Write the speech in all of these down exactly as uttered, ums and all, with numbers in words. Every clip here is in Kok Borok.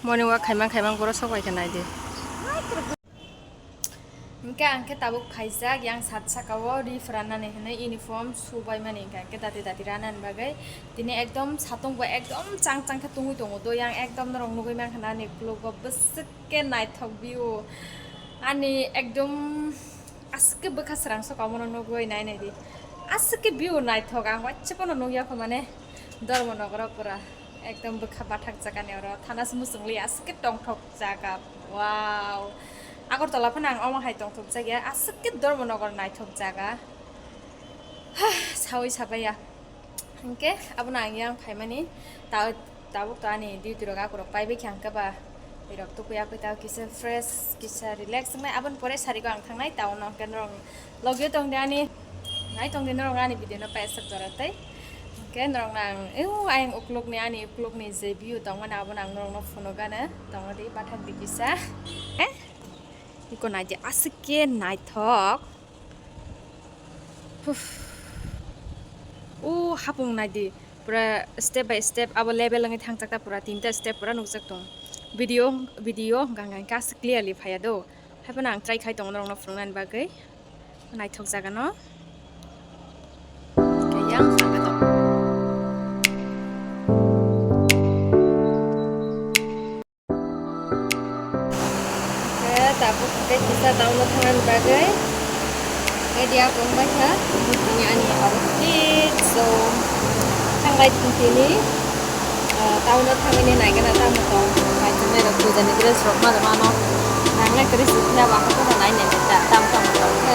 Morning walk khaimang khaimang borok sok bai khe nai di. Hwnkhe ang khe tabuk phaijak yang sat saka o ri phwranani hinwi uniform subaimani, hwnkhe ang khe dati dati ranani bagwi tini ekdom satung bo ekdom chang chang khe tungwi tongo do yang ekdom norok nugwi mankha ani vlog o bwswk khe naithok view ani ekdom. Aswk khe bwkha srang sokha omono nugwi nai nai di. Aswk khe view naithok, ang waisa phano nukya kho mane Dharmanagar o pura ekdom bwkha bathak jagani oro thanas muchungli aswk khe tongthok jaga. Wow. Agartala phano ang omo hai tongthok jagya, aswk khe Dharmanagar naithok jaga. Sawi sabaya. Hwnkhe abono ang yang phaimani ta-, tabuk to ani duty rok akurok paibai khe hwnkhe ba irok tukui akui tao kisa fresh kisa relax wngnai aboni pore sarigo ang thangnai tao no hwnkhe norok logio tongdi ani nai tongdi norok ani video no paisa jora tei hwnkhe norok no ang eu ayang uklukni ani uklukni je view tongmani abono ang norok no phunukgana tongodi bathak di kisa eh iko naidi aswk khe naithok. Huf. O hapung nai di, pura step by step abo level wngwi thangchak ta, pura tinta step pura nukjak tong. Video, video hwnkha hwnkha khe aswk clearly phaiya do. Haiphano ang try khai tongo norokno phwrwngnani bagwi. Naithok jaga no. Khe yang saka tong. Khe tabuk hwnkhe kisa town o thangna bagwi ready up wngbaikha. Tini ani outfit, so thanglai tini, ah, town o thangwi naigana tamo tong. Mai chwngnairok pujani dress rok ma rwmano nanglai kwrwi se phiya ba haphano nai nai ta tam tamo tong khe.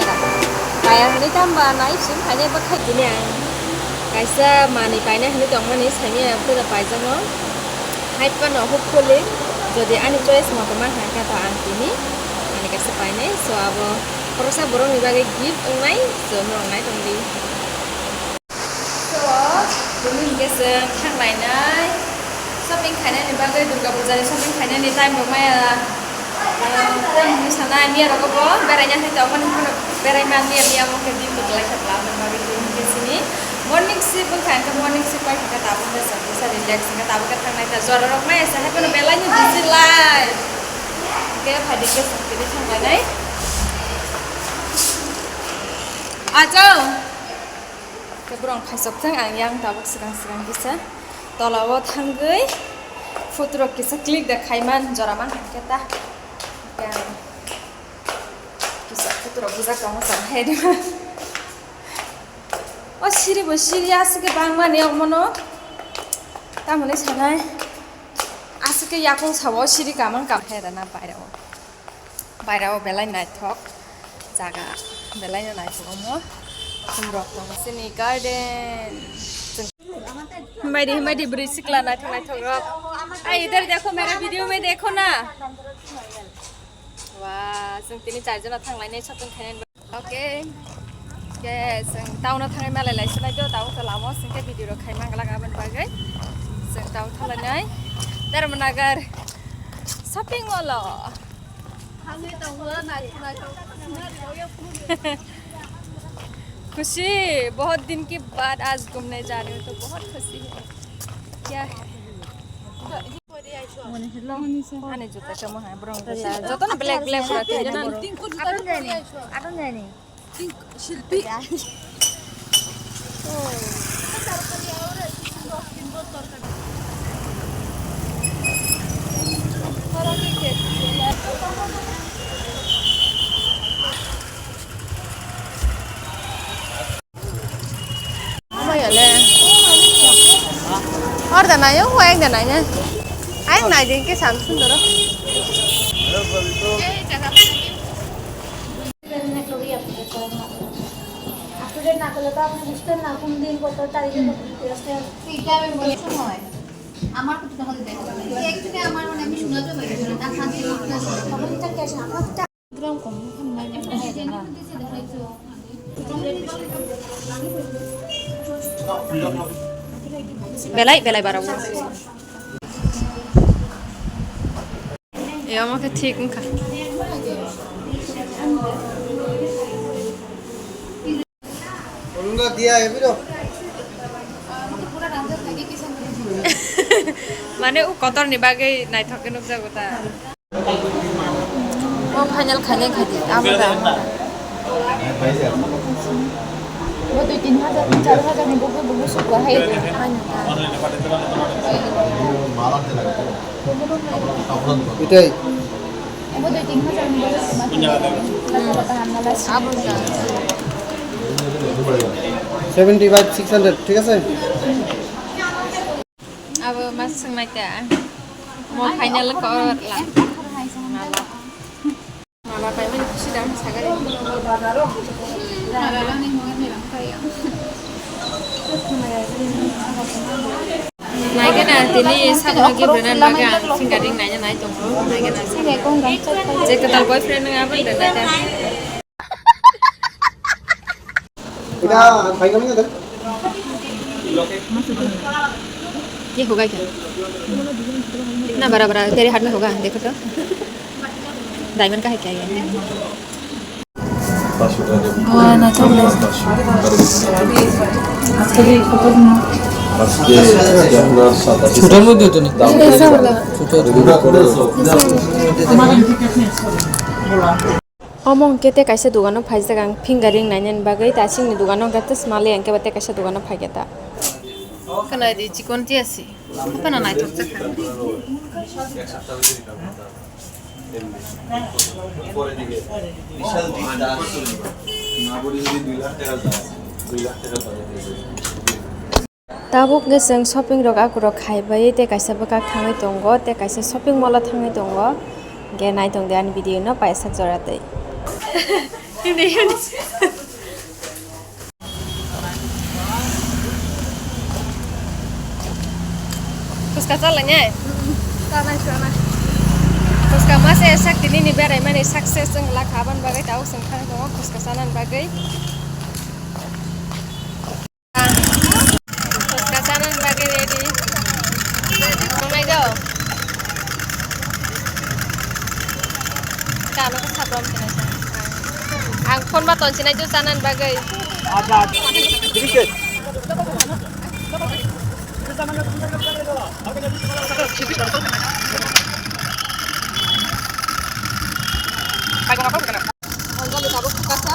Kaya hwnwi tamo ba nai simi khainai bwkhai tini ang kaisa manwi painai hwnwi tongmani saimanya phano paijamo. Hai phano hopefully jodi ani choice moto mankha khe to ang tini ani kaisa painai, so abo khoroksa borokni bagwi gift wngnai, so norok nai tongdi. So tini hwnkhe chwng thanglainai shopping khainani bagwi, Durga Puja ni shopping khainani time rok maya. Tei mungsa nai miya rogo bo beraina hai tongmani phano berai man miya miya mungkhe din bo kwlai kha bla aboni bagwi tini hwnkhe sini morning shift wngkha hwnkhe morning shift pai hwnkhe tabuk khe chwng kisa relax hwnkhe tabuk khe thangnai kha jora rok maya se hai phano belai no busy life hwnkhe phaidi khe chwng tini thanglainai. Achao. Khe borok khaisok thang ang yang tabuk swkang swkang kisa tola o thangwi photo rok kisa click da khaiman jora man hwnkhe ta. Khe ang kisa photo rok bujak tongo chang hai rima. O siri bo siri aswk khe bangmani omono tamoni sanai aswk khe yakung sao siri kamang kam hai rana paira o. Bairao belai naithok jaga, belai no naithok omo. Khumrok tongo chini garden. Himbai di, himbai di, bwrwi sikla naithok naithok rok. Ai, idhar dekho, mere video mein dekho na. Wah, chwng tini char jona thanglainai shopping khainai. Okay. Ke chwng town o thangwi malai lai sinai do, town to lamo chwng khe video rok khai mangla aboni bagwi. Chwng town thanglainai. Dharmanagar shopping mall o. खुशी, बहुत दिन के बाद आज घूमने जा रही हूँ तो बहुत खुशी है। क्या है? Ani juta chamo hai, borok juta. Joto no black, black pura tinjon. Aton jani. Shilpi. Or da nayo, o ek da nai na. Ai nai din ke sam sundoro. আসলে না করলে তো আপনি বুঝতেন না কোন দিন কত তারিখে কত দিতে আসতে হবে। এইটা আমি বলি সময়। আমার কথা তাহলে দেখো। এই একটুকে আমার মানে আমি শোনা যাবে না। তার সাথে করতে আসলে। তখন এটা কে আসে? আমার Belai, belai bara. Yo, mo khe thik wngkha. Wngkha dia, ya, biro. Mane o kotor ni bagwi naithok khe nukjago ta. O final khainai khaidi, abo da, abo da. Bo dui tin hajar, tin char hajar ni bo bo bo suku hai. Hai na ta. Itai. Bo dui tin hajar ni bo suku hai. Abo da. Seventy five six hundred, ঠিক আছে? Abo mas swngnai ta. Mo final ko la. Mala. Mala pai mani khusi dam sagari. Naigana tini sabno gift rwna bagwi ang fingering naina nai tongo. Naigana je kwtal boyfriend nang aboni rwnai ta. ये होगा क्या? इतना बड़ा बड़ा तेरे हाथ में होगा, देखो तो। डायमंड का है क्या ये? ছোটর মধ্যে তো নেই। ছোট। Omo hwnkhe tei kaisa dogano phaijak ang fingering nainani bagwi, tei aswkni dogano hwnkhe tei swmali hwnkhe bo tei kaisa dogano phaikha ta. Khwnai di chikon tiya si. Haphano naithok jakha. Tabuk hwnkhe chwng shopping rok akurok khai bai tei kaisa bwkak thangwi tongo tei kaisa shopping mall o thangwi tongo. Hwnkhe nai tong di ani video no paisa jora tei. Phuska chalai nai? Chalai, chalai. Phuska mase sak tini ni berai mani success wng la kha, aboni bagwi tabuk chwng thang tongo phuska chanani bagwi. Phuska chanani bagwi ready. Tongnai do. Chalo khe sabam sinai sa. Ang phone ma ton sinai do chanani bagwi. Anjali tabuk kasa.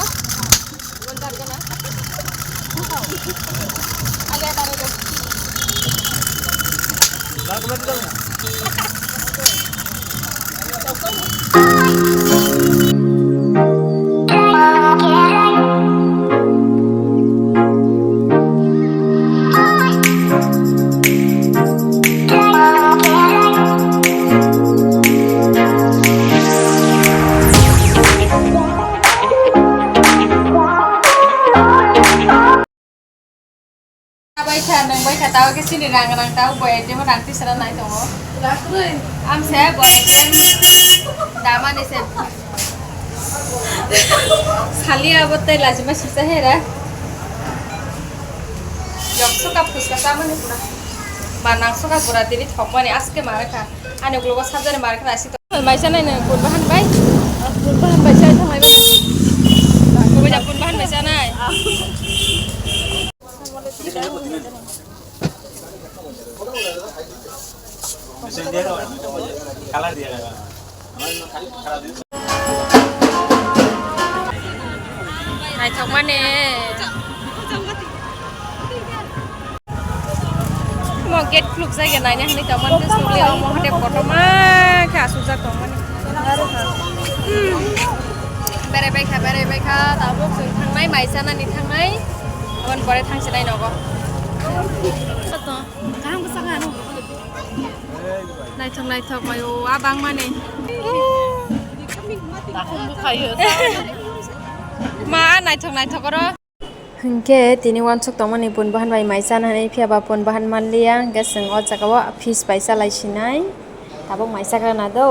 Bai kha, nang bai kha, tao khe sini rang rang, tao bo A T M rang tisra nai tongo. Am se bo A T M damani se. Sali abo tei lajima sisa hera. Yok suka phuska chamani pura. Ba nang suka pura tini thokmani aske mara kha. Ani ulo sajani mara kha nasi to. Mai sanai nang kun bahan bai. Kun bahan bai sai thamai bai. Kubai ja kun bahan bai sanai. Naithokmani. Mo gate khuluk jagya naina hinwi tongmani, tei songli omo hade kotorma khe asukjak tongmani. Hmm. Berai baikha, berai baikha, tabuk chwng thangnai, mai chanani thangnai. Aboni pore thangsinai nogo. Kaham bwsakha ano. Naithok naithok maio a bangmani. Ma naithok naithok oro. Hinkhe tini wansuk tongmani pun bahan bai mai chana hinwi phiya ba pun bahan manliya, hinkhe chwng o jaga o fish bai chalai sinai. Tabuk mai chakra na do.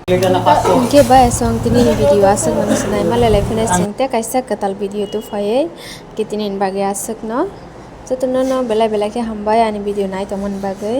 Hinkhe bai aswk tini ni video aswk mano sinai malai lai phina chwng tei kaisa kwtal video tu phaiwi, hinkhe tini ni bagwi aswk no. Jotono no belai belai khe hambai ani video nai tongmani bagwi.